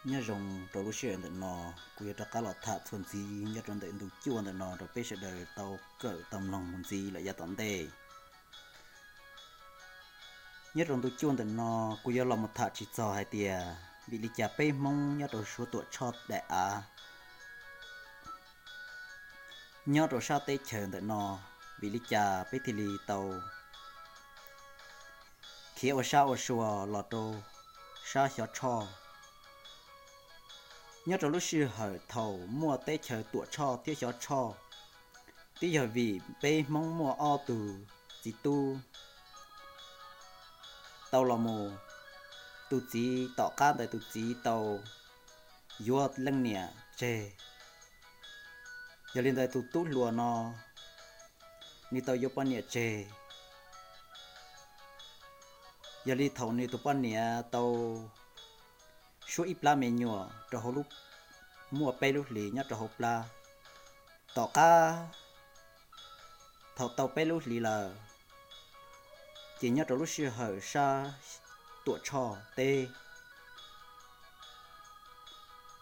Nyob zoo rau lub sij hawm ntawm no, kuv yuav rov qab los tham txuas ntxiv nyob rau ntawm ntu cuaj ntawm no rau peb sawv daws tau kawm tau mloog mus ntxiv lawm yav tom ntej. Nyob rau ntu cuaj ntawm no, kuv yuav los mus tham tsis txog hais tias vim li cas peb Hmoob nyob rau Suav Tuam Tshoj daim av, nyob rau sab teb chaws ntawm no, vim li cas peb thiaj li tau khiav ua sab ua sua los rau sab Xyov Tshoj. Nyob rau lub sij hawm thaum muaj teb chaws Tuam Tshoj thiab Xyov Tshoj, twb yog vim peb Hmoob muaj ob tug txiv tub tau los mus, tus txiv tom qab ntawd tus txiv tau yuav leej niam tseg. Yog li ntawd tus tub hluas no nws tau yuav poj niam tseg. Yog li thaum nws tus poj niam tau suab ib plab me nyuam rau hauv lub, muaj peb lub hlis nyob rau hauv plab. Tom qab thaum tau peb lub hlis lawm, ces nyob rau lub sij hawm sab Tuam Tshoj teb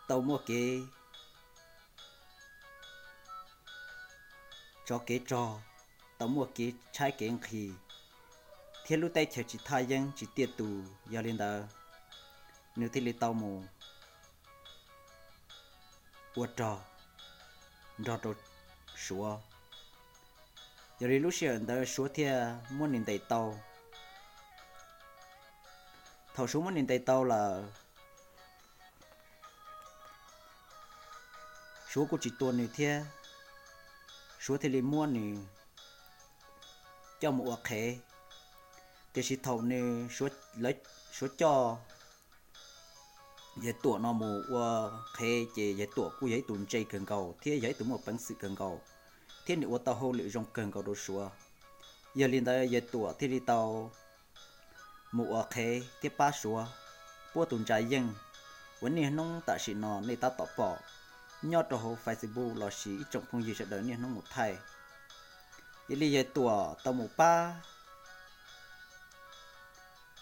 tau muaj kev tsov kev rog, tau muaj kev tshaib kev nqhis, thiab lub teb chaws tsis thaj yeeb tsis tiaj tus. Yog li ntawd, nws thiaj li tau mus ua rog nrog rau Suav. Yog li lub sij hawm ntawd Suav thiaj muab nws ntes tau. Thaum Suav muab nws ntes tau lawm, Suav kuj tsis tua nws thiab, Suav thiaj li muab nws coj mus ua qhev. Tiam sis thaum nws, Suav coj Yawg Tuam no mus ua qhev ces Yawg Tuam kuj yog ib tug ntse kawg nkaus thiab yog ib tug muaj peev xwm kawg nkaus, thiab nws ua tau hauj lwm zoo kawg nkaus rau Suav. Yog li ntawd Yawg Tuam thiaj li tau mus ua qhev thiab pab Suav puab tus ntsa yeej uas niaj hnub tam sim no nej tab tom pom nyob rau hauv Facebook los sis ib tsoom phooj ywg sawv daws niaj hnub mus thaij. Yog li Yawg Tuam tau mus pab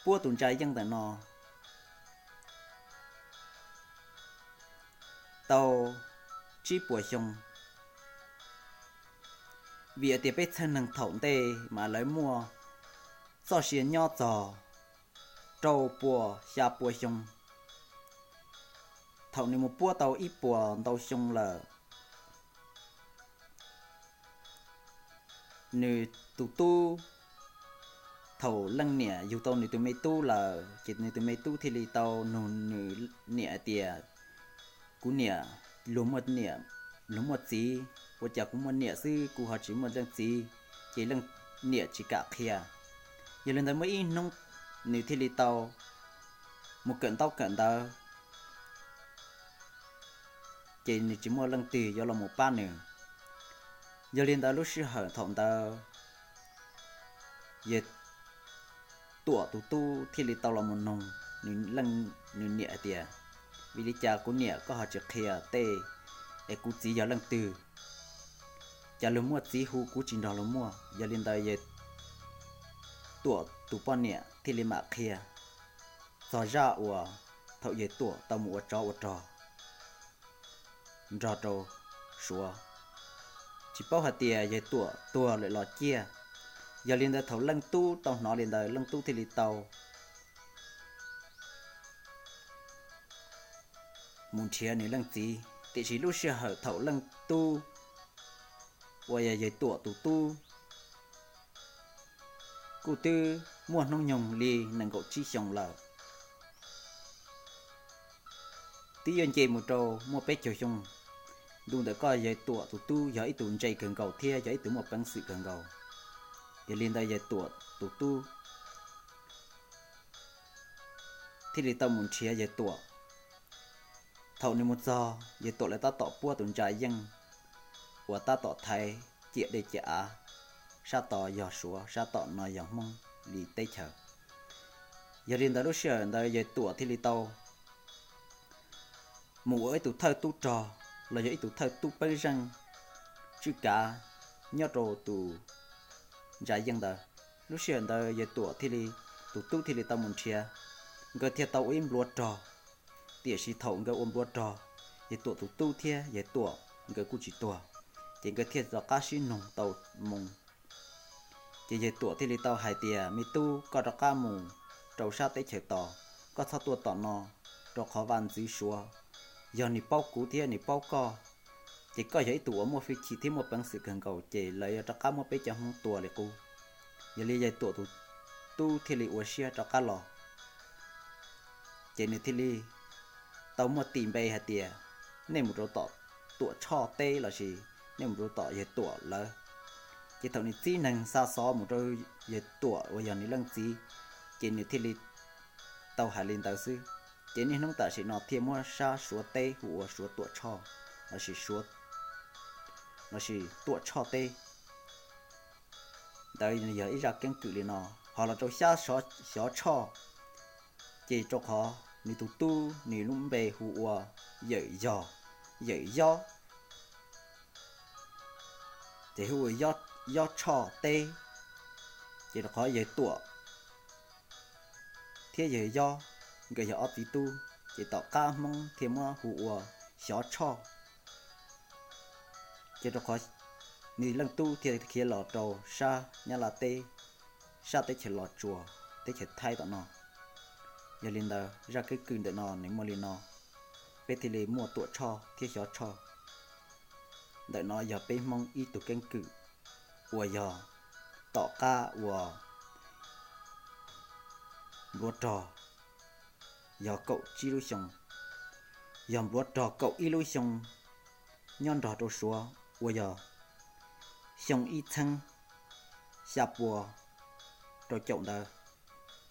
puab tus ntsa yeej ntawm no tau tsib puas xyoo, vim hais tias peb txheej neeg thaum ntej mas lawv muaj txoj sia nyob txog rau puas xya puas xyoo. Thaum nws mus puab tau ib puas ntau xyoo lawm, nws tus tub, thaum leej niam yug tau nws tus me tub lawm ces nws tus me tub thiaj li tau nug nws niam hais tias, kuv niam, luag muaj niam, luag muaj txiv, ua cas kuv muaj niam xwb kuv ho tsis muaj leej txiv? Ces leej niam tsis kam qhia. Yog li ntawd muaj ib hnub nws thiaj li tau mus kawm ntaub kawm ntawv, ces nws tsis muaj leej twg yuav los mus pab nws. Yog li ntawd lub sij hawm thaum ntawd Yawg Tuam tus tub thiaj li tau los mus noog nws leej, nws niam hais tias, vim li cas kuv niam koj ho tsis qhia tej es kuv txiv yog leej twg? Cas luag muaj txiv hu kuv tsis nrog luag muaj? Yog li ntawd Yawg Tuam tus poj niam thiaj li mam qhia txog zaj uas thaum Yawg Tuam tau mus ua tsov ua rog nrog rau Suav. Tsis paub hais tias Yawg Tuam tuag lawm los ciaj. Yog li ntawd thaum leej tub tau hnov li ntawd leej tub thiaj li tau mus nrhiav nws leej txiv. Tiam sis lub sij hawm thaum leej tub uas yog Yawg Tuam tus tub kuj twb muaj hnub nyoog li nees nkaum tsib xyoos lawm, twb yuav nce mus rau muaj peb caug xyoo. Ntu ntawm koj Yawg Tuam tus tub yog ib tug ntse kawg nkaus thiab yog ib tug muaj peev xwm kawg nkaus. Yog li ntawd Yawg Tuam tus tub thiaj li tau mus nrhiav Yawg Tuam. Thaum nws mus txog, Yawg Tuam lawv tab tom puab tus ntsa yeej uas tab tom thaiv ciam dej ciam av, sab tod yog Suav, sab tom no yog Hmoob li teb chaws. Yog li ntawd lub sij hawm ntawd Yawg Tuam thiaj li tau mus ua ib tug thawj tub rog los yog ib tug thawj tub peeb zeej tswj kav nyob rau tus ntsa yeej ntawd. Lub sij hawm ntawd Yawg Tuam thiaj li, tus tub thiaj li tau mus nrhiav, nkawd thiaj tau ua ib nplua rog. Tiam sis thaum nkawd ua npluav rog, Yawg Tuam tus tub thiab Yawg Tuam nkawd kuj tsis tuag, ces nkawd thiaj rov qab sib nug tau moo. Ces Yawg Tuam thiaj li tau hais tias, me tub, koj rov qab mus rau sab teb chaws tos, koj txhob tuaj tom no, rau qhov vaj ntxwv Suav yog nws paub kuv thiab nws paub koj, ces koj yog ib tug uas muaj hwj chim thiab muaj peev xwm kawg nkaus, ces lawv yuav rov qab muab peb cov Hmoob tua li qub. Yog li Yawg Tuam tus tub thiaj li ua siab rov qab los, ces nws thiaj li tau muaj tis npe hais tias, nej mus rau tom Tuam Tshoj teb lossis nej mus rau tom Yawg Tuam lawv. Ces thaum nws txib neeg xa xov mus rau Yawg Tuam uas yog nws leej txiv, ces nws thiaj li tau hais li ntawd xwb. Ces niaj hnub tam sim no thiaj muab sab Suav teb hu ua Suav Tuam Tshoj, lossis Suav, lossis Tuam Tshoj teb. Ntawd yog ib zaj keeb kwm li no. Ho los rau sab Xyov Tshoj, ces rau qhov nws tus tub nws lub npe hu ua Yawm Yog, Yawm Yob, ces hu ua Yob Tshoj teb. Ces rau qhov Yawg Tuam thiab Yawg Yob nkawd yog ob txiv tub, ces tom qab Hmoob thiaj muab hu ua Xyov Tshoj. Ces rau qhov nws leej tub thiaj khiav los rau sab Nyab Laj teb, sab teb chaws Los Tsuas, teb chaws Thaib tom no. Yog li ntawd zaj keeb kwm ntawm no nws muaj li no, peb thiaj li muaj Tuam Tshoj thiab Xyov Tshoj. Ntawm no yog peb Hmoob ib tug keeb kwm uas yog tom qab uas npluav rog yog kaum tsib lub xyoo, yog npluav rog kaum ib lub xyoo nyob nrog rau Suav uas yog xyoo ib txheeb xya pua rau caum ntawd,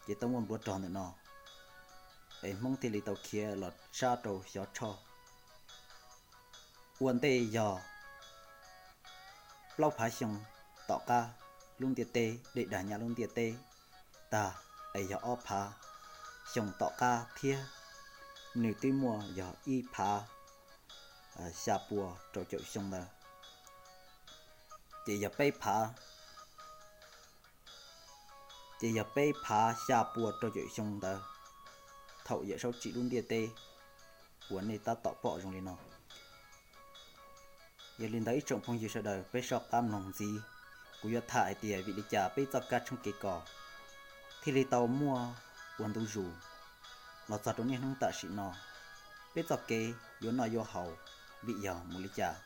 ces tau muaj npluav rog ntawm no, es Hmoob thiaj li tau khiav los sab rau Xyov Tshoj. Ua ntej yog plaub phav xyoo tom qab lub ntiaj teb dej dag nyab lub ntiaj teb tag, es yog ob phav xyoo tom qab thiab, nws twb muaj yog ib phav xya pua rau caum xyoo ntawd, ces yog peb phav, ces yog peb phav xya pua rau caum xyoo ntawd, thaum Yawm Saub Tsim lub ntiaj teb uas nej tab tom pom zoo li no. Yog li ntawd ib tsoom phooj ywg sawv daws peb soj qab mloog ntxiv, kuv yuav tham hais tias vim li cas peb txoj kab tshoob kev kos thiaj li tau muaj ua ntu zus los txog rau niaj hnub tam sim no. Peb txoj kev yuav noj yuav haus vim yog mus li cas,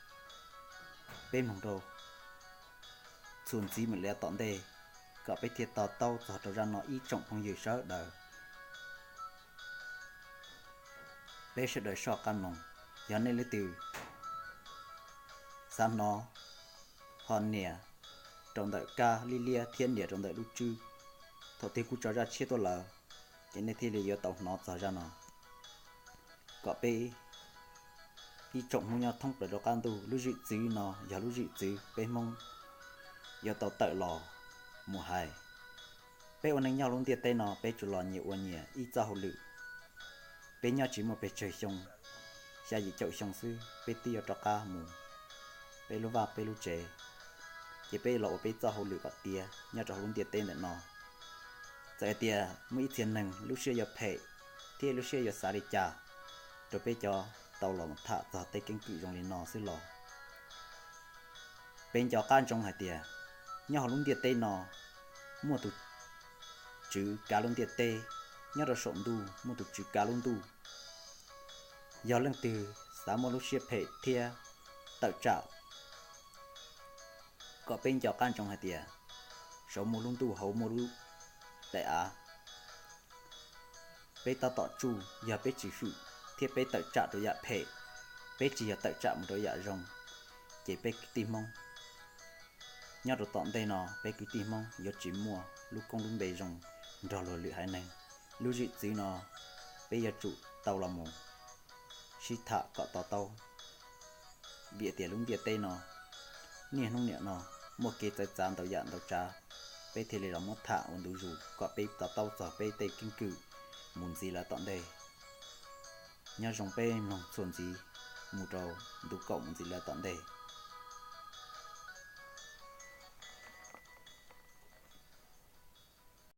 peb mloog rau txuas ntxiv mus li tom ntej kom peb thiaj to taub txog rau zaj no ib tsoom phooj ywg sawv daws. Peb sawv daws soj qab mloog, yog nej leej twg xav hnov ho nias rau ntawm kab liab liab thiab nias rau ntawm lub tswb, thaum twg kuv tso zaj tshiab tuaj lawm, ces nej thiaj li yuav tau hnov txog zaj no. Kom peb ib tsoom Hmoob nyob thoob plaws rau qab ntuj, lub zwm txwv no yog lub zwm txwv peb Hmoob yuav tau tawm los mus hais. Peb ua neej nyob lub ntiaj teb no peb tsuas los nyias ua nyias ib txoj hauj lwm. Peb nyob tsis muaj pes tsawg xyoo, xya yim caum xyoo xwb peb twb yuav rov qab mus peb lub vaj peb lub tsev, ces peb los ua peb txoj hauj lwm kom tiav nyob rau hauv lub ntiaj teb ntawm no. Txawm hais tias muaj ib txhia neeg lub siab yuav phem thiab lub siab yuav xav li cas rau peb cov tau los mus tham txog tej keeb kwm zoo li no xwb los, peb nco qab ntsoov hais tias nyob hauv lub ntiaj teb no muaj tus tswv kav lub ntiaj teb, nyob rau saum ntuj muaj tus tswv kav lub ntuj. Yog leej twg xav muaj lub siab phem thiab tawm tsam, kom peb nco qab ntsoov hais tias saud muaj lub ntuj hauv muaj lub daim av. Peb tab tom tsuj, yog peb tsis hwm thiab peb tawm tsam rau yam phem, peb tsis yog tawm tsam mus rau yam zoo, ces peb kwv tij Hmoob nyob rau tom ntej no peb kwv tij Hmoob yuav tsis muaj lub koob lub npe zoo nrog luag lwm haiv neeg. Lub zwm txwv no peb yuav tsum tau los mus sib tham kom to taub, vim tias lub ntiaj teb no niaj hnub niam no muaj kev txawv txav ntau yam ntau tsav, peb thiaj li los muab tham ua ntu zus kom peb to taub txog peb tej keeb kwm mus ntxiv lawm tom ntej. Nyob zoo peb mloog txuas ntxiv mus rau ntu kaum mus ntxiv lawm tom ntej.